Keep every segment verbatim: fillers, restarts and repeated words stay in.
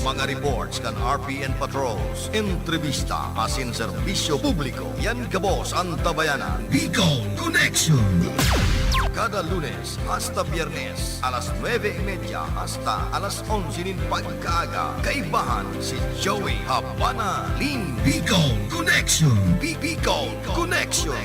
Mga reports kan R P N patrols, entrevista asin serbisyo publiko. Yan gabos an Tabayanan. Bicol Connection. Kada Lunes hasta Biyernes, alas nuebe y media hasta alas onse nin pagkaaga, kaibahan si Joey Habana Lin. Bicol Connection. Bi-, Bicol Connection.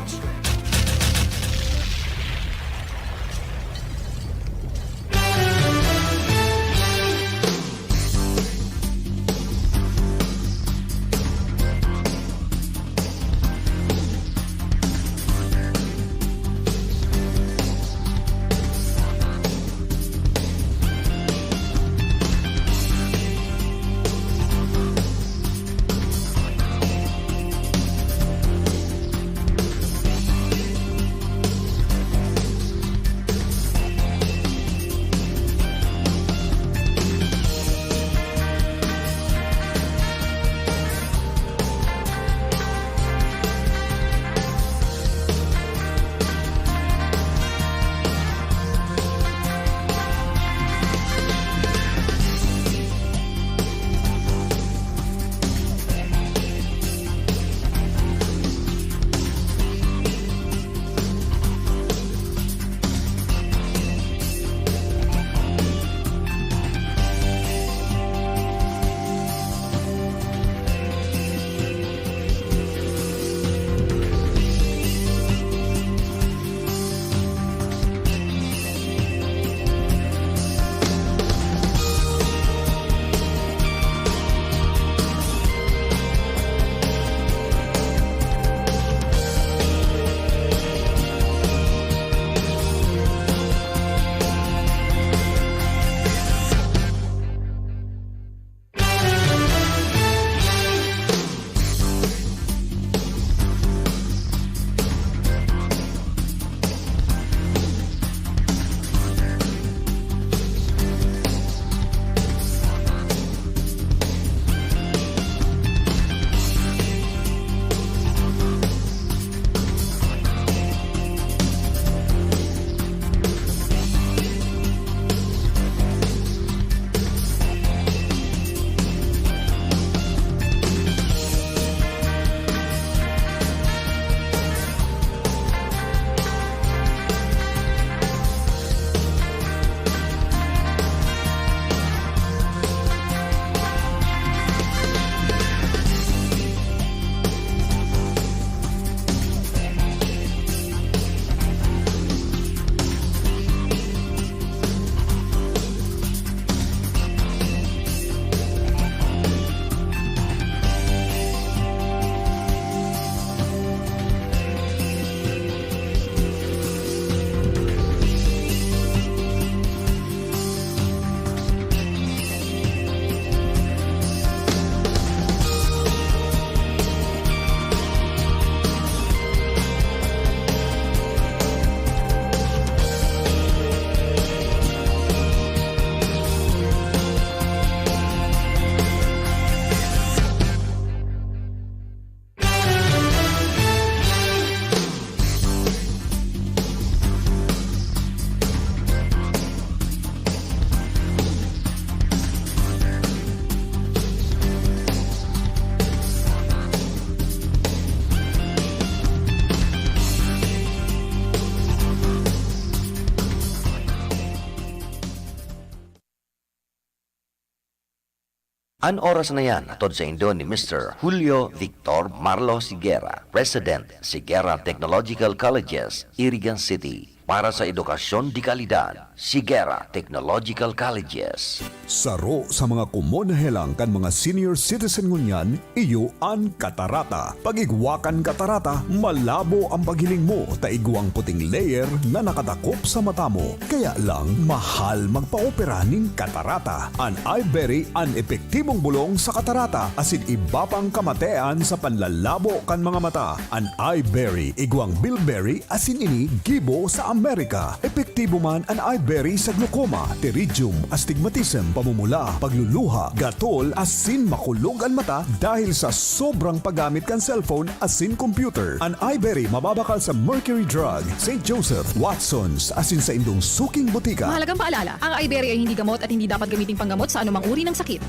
An oras na yan hatod saindo ni Mister Julio Victor Marlo Sigera, President, Sigera Technological Colleges, Irigan City, para sa edukasyon de kalidad. Sigera Technological Colleges. Saro sa mga komon na helang kan mga senior citizen ngunyan, iyo an katarata. Pag-igwa kan katarata, malabo an paghiling mo ta igwang puting layer na nakatakop sa mata mo. Kaya lang, mahal magpa-opera nin katarata. An Eyeberry an epektibong bolong sa katarata asin iba pang kamatean sa panlalabo kan mga mata. An Eyeberry, igwang bilberry, asin ini gibo sa Amerika. Epektibo man an Eyeberry sa glaucoma, pterygium, astigmatism, pamumula, pagluluha, gatol, asin makulog an mata dahil sa sobrang paggamit kan cellphone asin computer. An Eyeberry mababakal sa Mercury Drug, Saint Joseph, Watsons, asin saindong suking botika. Mahalagang paalala, ang Eyeberry ay hindi gamot at hindi dapat gamiting panggamot sa anumang uri ng sakit.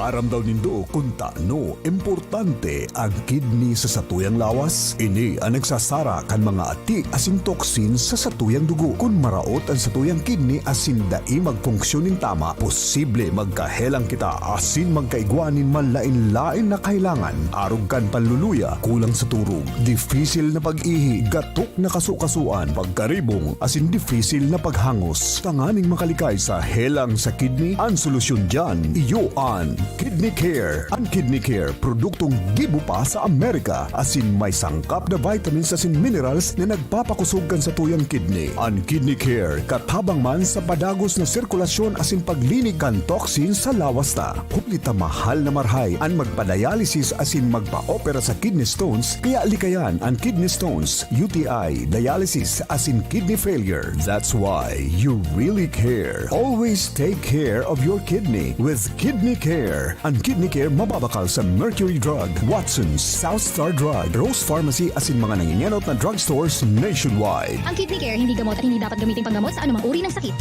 Aram daw nindo kun tano importante ang kidney sa satuyang lawas? Ini an nagsasara kan mga ati asin toxin sa satuyang dugo. Kun maraot an satuyang kidney asin dai magfunksyon nin tama, posible magkahelang kita asin magkaigwa nin malaen-laen na kahelangan, arog kan panluluya, kulang sa turog, difisil na pag-ihi, gatok na kasukasuan, pagkaribong, asin difisil na paghangos. Tanganing makalikay sa helang sa kidney, an solusyon diyan, iyo an Kidney Care. An Kidney Care, produktong gibo pa sa Amerika, asin may sangkap na vitamins asin minerals na nagpapakosog kan satuyang kidney. An Kidney Care, katabang man sa padagos na sirkulasyon asin paglinig kan toxin sa lawas ta. Huli ta mahal na marahay an magpa-dialysis asin magpa-opera sa kidney stones, kaya likayan an kidney stones, U T I, dialysis, asin kidney failure. That's why you really care. Always take care of your kidney with Kidney Care. An Kidney Care mababakal sa Mercury Drug, Watson's, South Star Drug, Rose Pharmacy asin mga nangingenot na drugstores nationwide. Ang Kidney Care hindi gamot at hindi dapat gamitin panggamot sa anumang uri ng sakit.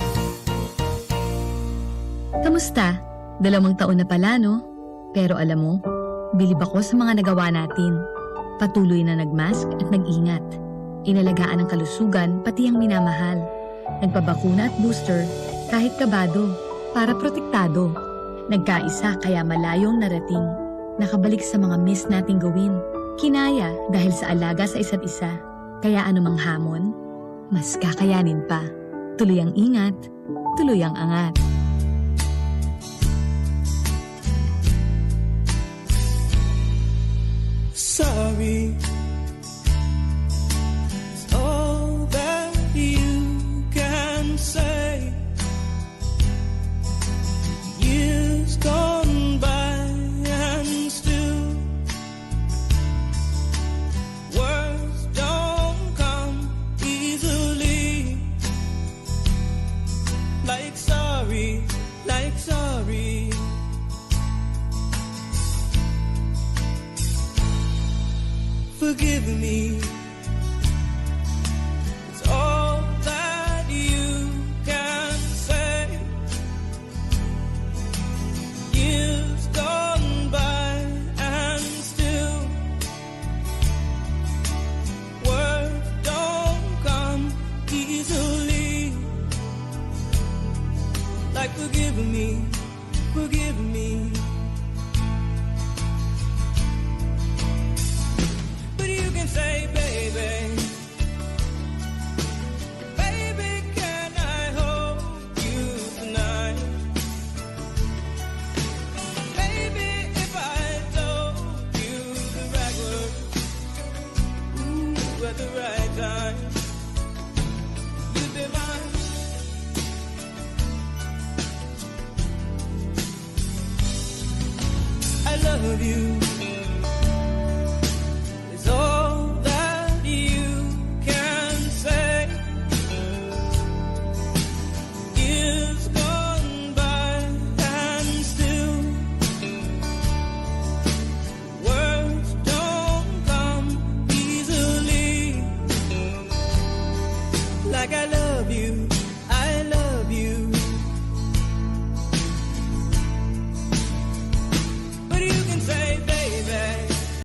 Kamusta? Dalawang taon na pala, no? Pero alam mo, bilib ako sa mga nagawa natin. Patuloy na nagmask at nag-ingat. Inalagaan ang kalusugan, pati ang minamahal. Nagpabakuna at booster, kahit kabado, para protektado. Nagkaisa, kaya malayo ang narating. Nakabalik sa mga miss nating gawin. Kinaya dahil sa alaga sa isa't isa. Kaya anumang hamon, mas kakayanin pa. Tuloy ang ingat, tuloy ang angat. Sorry is all that you can say. Years gone by and still words don't come easily. Like sorry, like sorry. Forgive me. It's all that you can say. Years gone by and still words don't come easily. Like forgive me, forgive me. But you can say, baby, baby, can I hold you tonight? Baby, if I told you the right words, ooh, at the right time, you'd be mine. I love you.